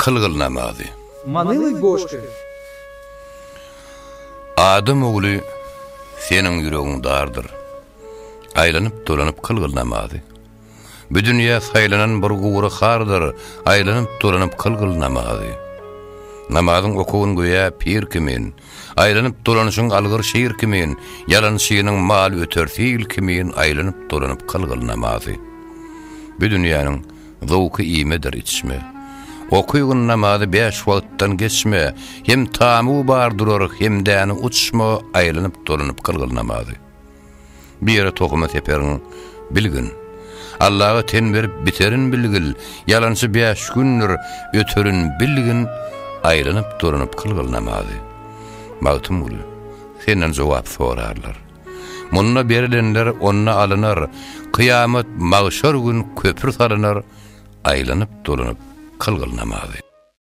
kylgyl namazy. Manyly goşgy. Adam ogly seniň ýüregiň dardyr. Aýlanyp-dolanyp kylgyl namazy. Bu dünýä saýlanan bir gury hardyr, Aýlanyp-dolanyp kylgyl namazy. Namazyň okuwyn göýä pir kimin, Aýlanyp-dolanyşyň algyr şir kimin, Ýalançynyň maly öter sil kimin, Aýlanyp-dolanyp kylgyl namazy. Bu dünýäniň zowky iýmedir içme. Okygyn namazy bäş wagtdan geçme, Hem tamu bar durar, hem däni uçma, Aýlanyp-dolanyp kylgyl namazy. Bir ýere tohumy seperin, bilgin. Allaga ten berip biterin bilgil, Ýalançy bäş gündür, öterin bilgin, Aýlanyp-dolanyp kylgyl namazy. Magtymguly, senden jogap sorarlar. Munda berilenler onda alynar, Kyýamat, magşar gün köpri salynar, Aýlanyp-dolanyp kylgyl namazy.